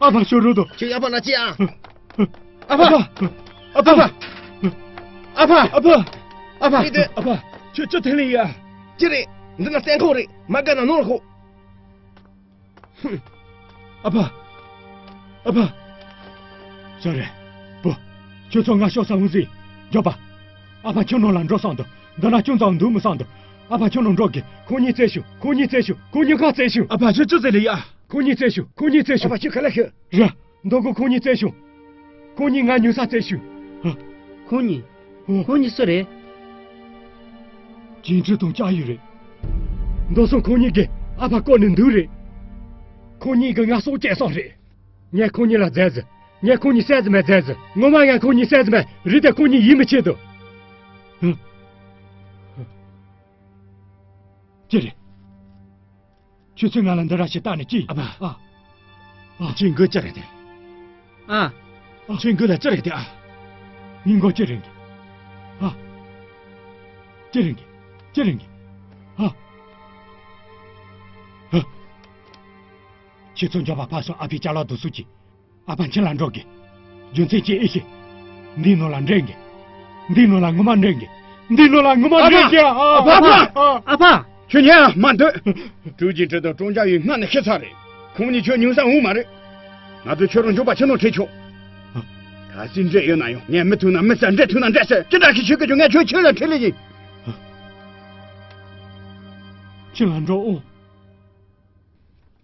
ཨ་ཕ་ཤོར་རོ་དོ། ཁྱོད་ཡག་པ་ན་ཅི་ཨ། ཨ་ཕ། ཨ་ཕ། ཨ་ཕ། ཨ་ཕ། ཨ་ཕ། ཨ་ཕ། ཁྱོད་ཅི་ཐེན་ལེ་ཡ། ཅི་རེད། འདི་ན་སྟེང་ཁོག་རེད། མ་དགའ་ན་ནོར་ཁོག། ཧུམ། ཨ་ཕ། ཨ་ཕ། ཞོ་རེ། བུ། ཁྱོད་ཚོ་ང་ཤོག་ས་འུ་ཟི། མགྱོགས་པ། ཨ་ཕ་ཁྱོད་ནང་ལ་འགྲོ་བསམ་འདུག། འདི་ན་ཅུང་ཙམ་འདུག་མི་བསམ་འདུག། ཨ་ཕ་ཁྱོད་ནང་འགྲོ་གི། ཁོ་གཉིས་བཙལ་ཤོག། ཁོ་གཉིས་བཙལ་ཤོག། ཁོ་གཉིས་གང་བཙལ་ཤོག། ཨ་ཕ་ཁྱོད་ཅི་ཟེར་ལེ་ཡ། ཁོང་གཉིས་བཙལ་ཤོག་ཁོང་གཉིས་བཙལ་ཨ་ཕ་ཤོག་ཁྱོད་ག་ལ་ཤི། རེད། མདོ་དགོན་ཁོང་གཉིས་བཙལ་ཤོག་ཁོང་གཉིས་ང་ཉུལ་ས་བཙལ་ཤོག་ཁོང་གཉིས། ཁོང་གཉིས་སུ་རེད། ཅིན་ཀྲི་དང་ཅཱ་ཡི་རེད། མདོ་སོང་ཁོང་གཉིས་ཀྱིས་ཨ་ཕ་བཀོལ་ནས་འདུག་རེད། ཁོང་གཉིས་ཀྱིས་ང་སྲོག་བཅད་སོང་རེད། ངས་ཁོང་གཉིས་ལ་བཙལ་ཟིན། ངས་ཁོང་གཉིས་བསད་ཟིན་མེད་བཙལ་ཟིན། ངོ་མ་ངས་ཁོང་གཉིས་བསད་ཟིན་མེད། རེད་དེ་ཁོང་གཉིས་ཡིད་མི་ཆེས་འདུག་ཅི་རེད། ཁྱོད་ཚོས་ང་ལ་འདི་འདྲ་ཞིག་བཏང་ནས་ཅི། ཨ་ཕ། ཨ། ཨ། ཁྱོད་མགོ་ཅི་རེད་དེ། ཨ། ཨ། ཁྱོད་མགོ་ལ་ཅི་རེད་དེ་ཨ། ངའི་མགོ་ཅི་རེད་གི། ཨ། ཅི་རེད་གི། ཅི་རེད་གི། ཨ། ཨ། ཁྱེད་ཚོ་མགྱོགས་པ་ཕར་སོང་། ཨ་ཕའི་ཅ་ལག་དེ་ཚོ་ཁྱེར། ཨ་ཕ་ཁྱིམ་ལ་འགྲོ་དགོས། རྒྱུ་མཚན་ཅི་ཨེ་ཤེས། འདིའི་ནང་ལ་འདྲེ་འགས། འདིའི་ནང་ལ་ངོ་མ་འདྲེ་འགས། འདིའི་ནང་ལ་ངོ་མ་འདྲེ་འགས། ཨ་ཕ། ཨ་ཕ། ཨ་ཕ། ཁྱོད་ཉན་ཡ་མ་འདོད། ཀྲུའུ་ཅིན་ཁྲི་དང་ཀྲུང་ཅཱ་ཡི་སྔ་ནས་ཤི་ཚར་རེད། ཁོང་གཉིས་ཁྱོད་ཉུང་ས་འོང་མ་རེད། ང་ཚོས་ཁྱོད་རང་མགྱོགས་པ་ཁྱིམ་ནང་ཁྲིད་ཆོག་གལ་སྲིད་འདྲེ་ཡོད་ན་ཡང་ངས་མི་ཐུག་ན་མི་བསད། འདྲེ་ཐུག་ན་འདྲེ་བསད། ཅི་འདྲ་ཞིག་བྱེད་དགོས་རྒྱུ་ངས་ཁྱོད་ཁྱོད་ལ་འཕྲིན་ལས་ཡིན། ཁྱིམ་ལ་འགྲོ་ཨོ།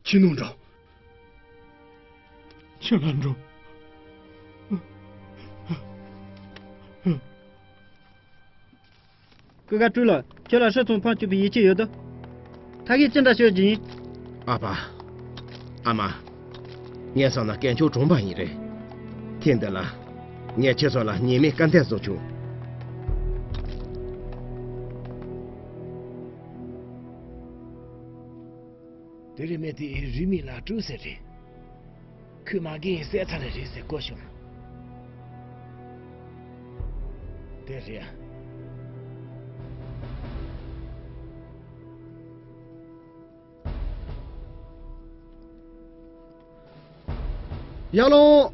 ཁྱིམ་ནང་འགྲོ། ཁྱིམ་ལ་འགྲོ། སྐུ་དགའ་སྤྲུལ་ལགས། ཁྱོད་ལ་ཧྲི་ཙུང་ཕམ་བཅུག་པའི་ཡིད་ཆེས་ཡོད་དོ། ཐ་གིས་ཅི་འདྲ་ཤོད་ཀྱི་ཡིན། ཨ་ཕ། ཨ་མ། ངས་བསམ་ན་སྐད་ཆ་གྲུང་པ་ཡིན་རེད། ཐེངས་འདི་ལ། ངས་ཁྱེད་ཚོ་ལ་ཉེས་མེད་བཀའ་འདེད་བཟོ་བྱུང་། དེ་རིང་མི་དེའི་རུས་མིང་ལ་ཀྲུའུ་ཟེར་རེད། ཁོས་མ་རྒན་ཡིན་བསད་ཚར་ནི་རེད་ཟེར་གོ་བྱུང་། དེ་རེད། ཡར་ལོངས།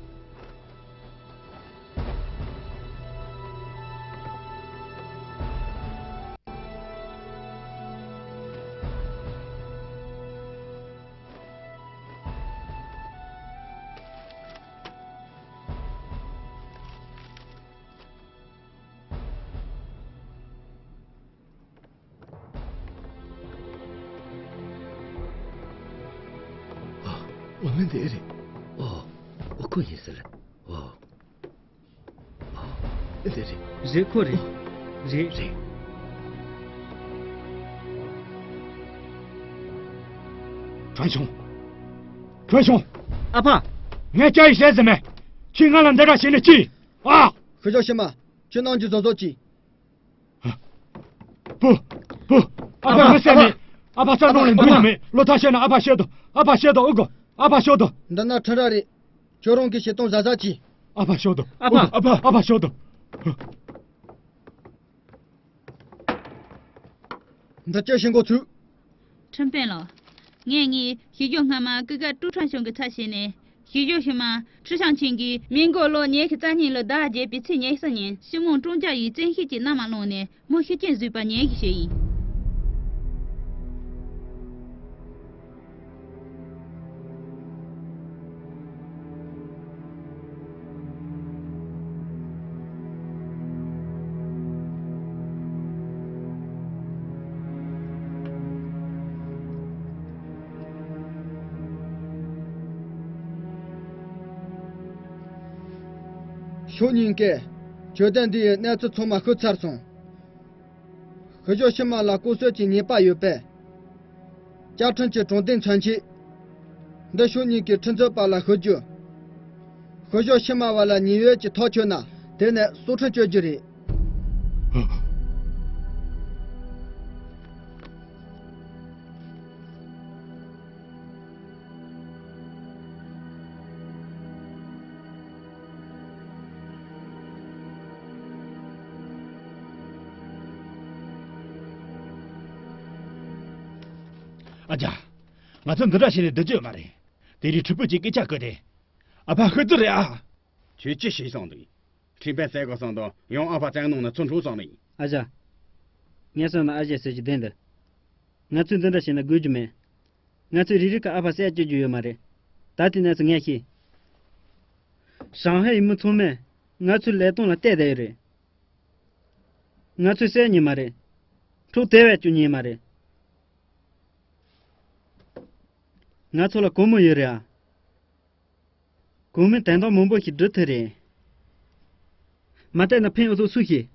ཨ། འོ་མིན་དེ་རེད། ཨོ། ཨོ་ཁོ་ཡིན་ཟེར། ཨོ། ཨོ། འདི་རེད། རེད་ཁོ་རེད། རེད། རེད། ཁྲོན་ཆུང་། ཁྲོན་ཆུང་། ཨ་ཕ། ངས་ཅི་ཡིས་བཤད་ཟིན་མེད། ཁྱོས་ང་ལ་འདི་འདྲ་བྱས་ནས་ཅི། ཨ། ཤི་ཤོག་ཤི་མ། ཁྱོད་ནང་གི་བཟོ་བཟོ་ཅི། བུ། བུ། ཨ་ཕ་མི་བསད་མེད། ཨ་ཕ་ས་འབྲོག་ལ་འདུག་མེད། ལོ་ཐ་ཤལ་ན་ཨ་ཕ་ཤི་དོ། ཨ་ཕ་ཤི་དོ་ཨུ་གོ། ཨ་ཕ་ཤི་དོ། འདི་ན་ཁྲི་ར་རེད། ཁྱོད་རང་གི་བྱེད་སྟངས་གཟབ་གཟབ་གྱིས། ཨ་ཕ་ཤི་དོ། ཨ་ཕ། ཨུ་གོ། ཨ་ཕ། ཨ་ཕ་ཤི་དོ། འདི་ཅི་ཞིག་འགོ་ཚུགས། ཁྲིམས་དཔོན་ལགས། ངས་ངའི་ཞི་ཞོ་སྔ་མ་སྐུ་དགའ་ཀྲུའུ་ཁྲན་ཞང་གི་ཚབ་བྱས་ནས། ཞི་ཞོ་ཕྱི་མ་ཁྲི་ཞང་ཆིང་གིས་མི་མགོ་ལོ་ཉི་ཤུ་རྩ་གཉིས་ལོའི་ཟླ་བརྒྱད་པའི་ཚེས་ཉེར་གསུམ་ཉིན་སྤྱི་དམངས་ཀྲུང་ཅཱ་ཡི་བཙན་ཤེད་ཀྱིས་མནའ་མ་བླངས་ནས་མི་ཤི་རྐྱེན་བཟོས་པ་ཉེས་ཞིབ་བྱས་ཡིན། ཤོག་སྙིང་གེ། ཇོ་བདག་འདི་ཡི་གནས་ཚུལ་ཚང་མ་ཤོད་ཚར་སོང་། ཤི་ཞོ་ཕྱི་མ་ལ་ལྐོག་གསོད་ཀྱི་ཉེས་པ་ཡོད་པས། བཅའ་ཁྲིམས་ཀྱི་དྲང་བདེན་མཚོན་ཆེད། འདི་ཤོག་སྙིང་གེ་ཁྲིམས་རྩོད་པ་ལ་ཤོད་རྒྱུ། ཤི་ཞོ་ཕྱི་མ་བ་ལ་ཉེས་ཡོད་ཀྱི་ཐག་ཆོད་ན་དེ་ནས་སྲོག་ཁྲིམས་གཅོད་རྒྱུ་རེད། ཨ་ཅག་ང་ཚོ་འདི་འདྲ་བྱས་ནས་སྡོད་རྒྱུ་ཡོད་མ་རེད། དེ་རིང་ཕྲུ་གུ་གཅིག་སྐད་ཆ་བཀོད་དེ། ཨ་ཕ་ཤི་རྒྱུ་རེད་ཨ། ཁྱོད་ཅི་བྱས་བསམ་འདུག་ཁྲིམས་དཔོན་བསད་དགོས་བསམ་དང་ཡང་ཨ་ཕ་བཙོན་ནང་ནས་ཚུར་འཕྲོག་བསམ་ནི་ཡིན། ཨ་ཅག་ངས་བསམ་ན་ཨ་ཅག་ཟེར་གྱི་བདེན་འདུག་ང་ཚོས་འདི་འདྲ་བྱས་ན་དགོས་རྒྱུ་མེད། ང་ཚོས་རེ་རེ་གི་ཨ་ཕ་བསད་བཅུག་རྒྱུ་ཡོད་མ་རེད། ད་ལྟའི་གནས་ཚུལ་ངས་ཤེས། ཧྲང་ཧའེ་ཡི་མི་ཚང་མས་ང་ཚོའི་ལས་སྟངས་ལ་བལྟས་བསྡད་ཡོད་རེད། ང་ཚོས་བསད་ཉན་མ་རེད། འཕྲོག་དེ་བས་བཅུག་ཉན་མ་རེད། ང་ཚོ་ལ་སྒོར་མོ་ཡོད་རེད་ཨ། གོང་མའི་དོན་དག་མང་པོ་ཞིག་སྒྲུབ་ཐུབ་རེད། མ་བལྟས་ན་ཕན་ཨུ་ཚོ་སུ་ཤེས།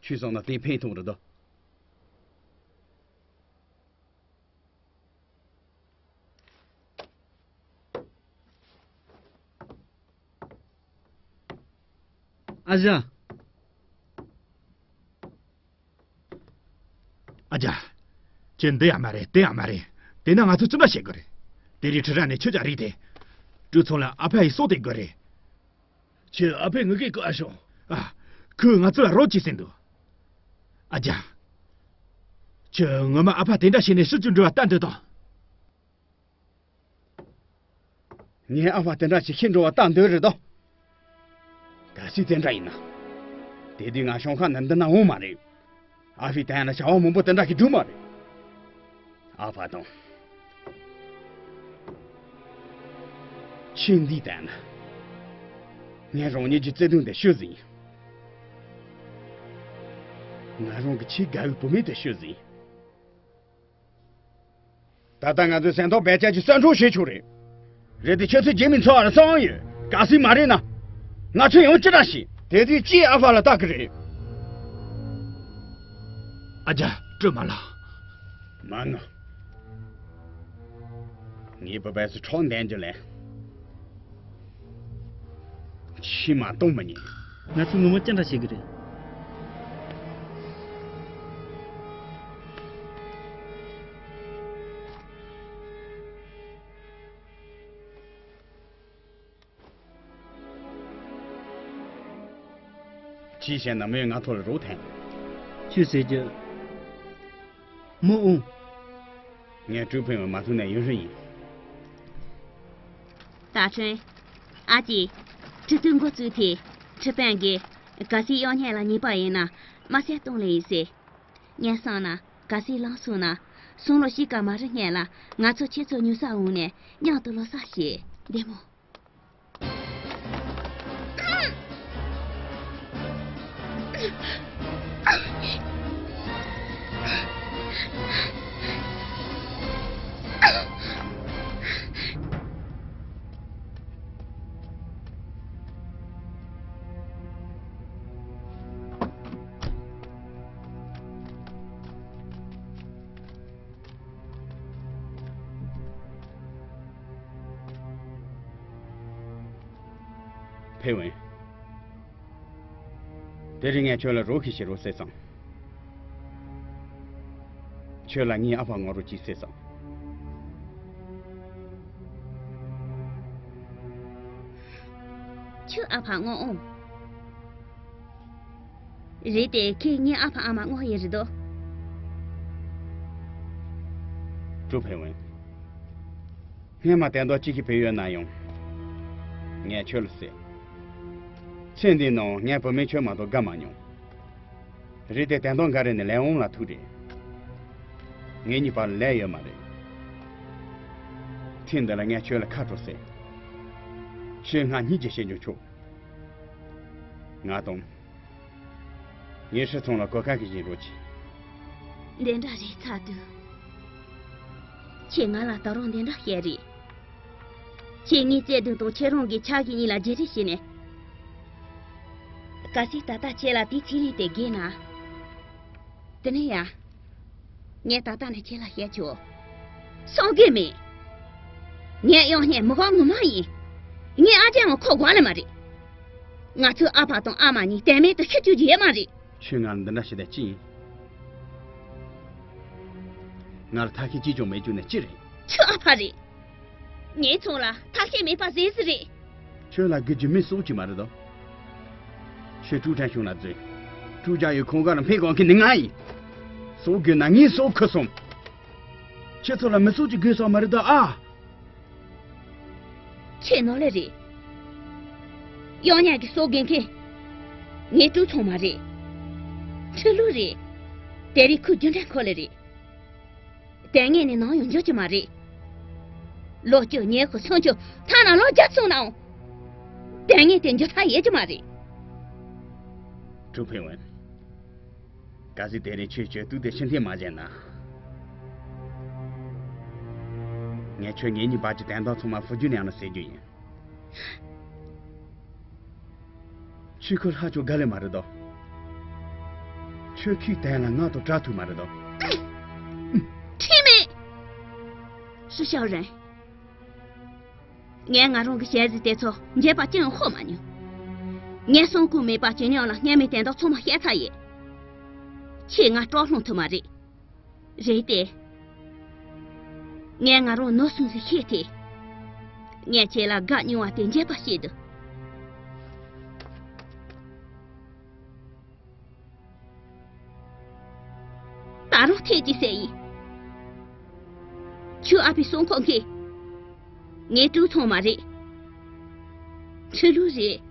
ཁྱོད་བསམ་ན་དེ་ཕན་ཐོགས་རེད་དོ། ཨ་ཅག་ཨ་ཅག་ཁྱོད་འདི་ཡང་མ་རེད་དེ་ཡང་མ་རེད། དེ་ན་ང་ཚོ་ཅི་འདྲ་བྱེད་དགོས་རེད། དེ་རིང་ཁྲི་ར་ནས་ཁྱོད་ཅག་རིག་དེ། ཀྲུའུ་ཚང་ལ་ཨ་ཕ་ཡི་སྲོག་དེ་དགོས་རེད། ཁྱོད་ཨ་ཕའི་ངུ་སྐད་ཀོ་ཨ་ཤོང་། ཨ། ཁོས་ང་ཚོ་ལ་རོགས་བྱེད་ཟིན་འདུག་ཨ་ཅག་ཁྱོད་ངོ་མ་ཨ་ཕ་དེ་འདྲ་བྱས་ནས་ཤི་རྒྱུ་འགྲོ་བ་ལྟ་འདོད་དང་། ངའི་ཨ་ཕ་དེ་འདྲ་ཞིག་ཤི་འགྲོ་བ་ལྟ་འདོད་རེད་དོ། གལ་སྲིད་དེ་འདྲ་ཡིན་ན། དེ་དུས་ང་ཞིང་ཁ་ནས་འདི་ན་འོང་མ་རེད། ཨ་ཕས་ད་ཡང་ན་བྱ་བ་མང་པོ་དེ་འདྲ་ཞིག་བསྒྲུབས་མ་རེད། ཨ་ཕ་དང་། ཁྱེད་འདི་ལྟ་ན། ངས་རང་ཉིད་ཀྱི་བརྩེ་དུང་དེ་ཤོད་ཟིན། ང་རང་གི་ཆེས་དགའ་བའི་བུད་མེད་དེ་ཤོད་ཟིན། ད་ལྟ་ང་ཚོའི་སེམས་ཐག་རྦད་ཆད་ཀྱི་གསོན་འཕྲོག་བྱེད་ཆོག་རེད། རེད་དེ་ཁྱོད་ཚོས་རྗེས་མའི་འཚོ་བ་ལ་བསམ་ཡོད། གལ་སྲིད་མ་རེད་ན། ང་ཚོས་ཡང་ཅི་འདྲ་བྱེད། དེ་དུས་ཅིས་ཨ་ཕ་ལ་བལྟ་གི་རེད། ཨ་ཅག་སྤྲོ་མ་ལ། མ་ངུ། ངའི་བུ་བས་སུ་ཁྲོག་འདན་རྒྱུ་ལས། མཆི་མ་གཏོང་མི་ཉན། ང་ཚོ་ངོ་མ་ཅི་འདྲ་བྱེད་ཀྱི་རེད། ཅི་བྱས་ན་མོས་ང་ཐོག་ལ་རོགས་འཐེན། ཅི་ཟེར་རྒྱུ། མོ་ཨུང་། ངས་ཀྲུའུ་ཕིང་བའི་མ་ཐུག་ནས་ཡུན་རིང་ཡིན། ད་ཁྲོན། ཨ་ཅེ། ཁྲི་སྟོན་འགོ་བཙུགས་ཏེ། ཁྲི་དཔོན་གྱིས། གལ་སྲིད་གཡོག་བརྙན་ལ་ཉེས་པ་ཡིན་ན། དམར་བསད་གཏོང་ལེ་ཡིན་ཟེར། ངས་བསམ་ན། གལ་སྲིད་ལངས་སོང་ན། སང་ལོ་དཔྱིད་ཀ་མ་རུ་སྔོན་ལ། ང་ཚོ་ཁྱེད་ཚོ་ཉུལ་ས་འོང་ནས། མཉམ་དུ་ལོ་གསར་བྱེད། བདེ་མོ། ཕེ་ཝན། དེ་རིང་ངས་ཁྱོད་ལ་རོགས་ཤིག་བྱེད་རོགས་ཟེར་སོང་། ཁྱོད་ལ་ངའི་ཨ་ཕ་དངོས་རོགས་གྱིས་ཟེར་སོང་། ཁྱོད་ཨ་ཕ་དངོས་ཨོ། རེད་དེ་ཁྱེད་ངའི་ཨ་ཕ་ཨ་མ་དངོས་ཡིན་རེད་དོ། ཀྲུའུ་ཕེ་ཝན། སྔན་མ་དོན་དག་ཅི་ཞིག་ཕེབས་ཡོད་ན་ཡང་། ངས་ཁྱོད་ལ་ཟེར། ཚེ་འདིའི་ནང་ངས་བུད་མེད་ཁྱོད་མ་གཏོགས་དགའ་མ་མྱོང་། རེད་དེ་དོན་དག་འགའ་རེ་ནི་ལས་དབང་ལ་ཐུག་རེད། ངེད་གཉིས་བར་ལས་ཡོད་མ་རེད། ཐེངས་འདི་ལ་ངས་ཁྱོད་ལ་ཁ་དྲོ་ཟེར། ཁྱོད་ང་གཉིས་ཀྱིས་བཤད་རྒྱུ་ཆོག་ང་དང་། ངའི་ཧྲི་ཚང་ལ་གོ་སྐབས་ཤིག་བྱིན་རོགས་གྱིས། འདི་འདྲ་རེད་ཚར་དུས། ཁྱེད་ང་ལ་ད་རུང་འདི་འདྲ་བཤད་རེད། ཁྱེད་ངའི་བརྩེ་དུང་དང་ཁྱེད་རང་གི་ཕྱག་གཞུག་གཉིས་ལ་བརྗེ་རེས་བྱས་ནས། གལ་སྲིད་ད་ལྟ་ཁྱེད་ལ་དེའི་ཚིག་ལན་དེ་དགོས་ན། དེ་ནས་ཡ། ངས་ད་ལྟ་ནས་ཁྱེད་ལ་བཤད་ཆོག་སོང་གི་མེད། ངས་གཡོག་བརྙན་མི་དབང་ངོ་མ་ཡིན། ངས་ཨ་ཅེ་ཡང་ཁོ་དགོས་ལེ་མ་རེད། ང་ཚོའི་ཨ་ཕ་དང་ཨ་མ་གཉིས་དོན་མེད་དུ་ཤི་བཅུག་རྒྱུ་ཡོད་མ་རེད། ཁྱོད་ང་ལ་འདི་འདྲ་བྱེད་དེ་ཅི་ཡིན། ང་ལ་ཐབས་ཤེས་ཅི་ཅང་མེད་རྒྱུ་ནི་ཅི་རེད། ཁྱོད་ཨ་ཕ་རེད། ངའི་ཚང་ལ་ཐབས་ཤེས་མེད་པ་ཟེར་ཟིག་རེད། ཁྱོད་ལ་དགོས་རྒྱུ་མི་སྲོག་གཅིག་མ་རེད་དོ། ཁྱོད་ཀྲུའུ་ཁྲན་ཞུང་ལ་འཛུལ། ཀྲུའུ་རྒྱ་ཡུལ་ཁོང་ག་ལ་འཕེན་དགོས་མཁན་ནི་ང་ཡིན། སྲོག་དགོས་ན་ངས་སྲོག་ཁུར་སོང་། ཁྱེད་ཚོ་ལ་མི་སྲོག་གཅིག་དགོས་སོགས་མ་རེད་དོ་ཨ། ཁྱེད་ནོར་ལེ་རེད། གཡོག་བརྙན་གྱི་སྲོག་དགོས་མཁན། ངའི་ཀྲུའུ་ཚང་མ་རེད། ཁྲི་ལུ་རེད། དེ་རིང་ཁོའི་རྒྱུ་འབྲས་འཁོར་ལེ་རེད། དོན་དངོས་ནི་ནམ་ཡང་འགྱུར་གྱི་མ་རེད། ལོ་བཅུ་ཉི་ཤུ་སུམ་ཅུ་ཐ་ན་ལོ་བརྒྱ་སོང་ནའང་། དོན་དངོས་དེ་འགྱུར་ཐབས་ཡོད་ཀྱི་མ་རེད། ཀྲུའུ་ཕིང་ཝན། གལ་སྲིད་དེ་རིང་ཁྱོད་སྤྱོད་གཏུག་དེ་ཕྱིར་འཐེན་མ་བྱས་ན། ངས་ཁྱོད་ངེད་གཉིས་བར་གྱི་དོན་དག་ཚང་མ་ཧྥུ་ཅུན་ནང་ལ་སེལ་རྒྱུ་ཡིན། ཁྱོད་ཁོའི་ལྷག་ཆོག་ག་ལེ་མ་རེད་དོ། ཁྱོད་ཁོའི་དོན་ལ་ང་དང་བྲལ་ཐུབ་མ་རེད་དོ། ཁྲིམས་མེད། ཧྲི་ཞའོ་རན། ངས་ང་རང་གི་ཞལ་གཟིགས་དེ་ཚོ་འགྱེད་པ་ཅི་ཡང་ཤོར་མ་མྱོང་། ངས་སྲུང་སྐུད་མེད་པ་ཇི་ཉོག་ལ་སྔ་མའི་དོན་དག་ཚང་མ་བཤད་ཚར་ཡོད། ཁྱེད་ང་སྐྲག་སློང་ཐུབ་མ་རེད། རེད་དེ། ངས་ང་རང་ནོར་སོང་ཟེར་ཤེས་ཏེ། ངས་ཁྱེད་ལ་དགའ་མྱོང་བ་དེ་འགྱེད་པ་བྱེད་དུ། ད་རུང་ཐེངས་གཅིག་ཟེར་ཡིན། ཁྱོད་ཨ་ཕའི་སྲུང་འཁོར་མཁན། ངའི་ཀྲུའུ་ཚང་མ་རེད། ཁྲི་ལུ་རེད།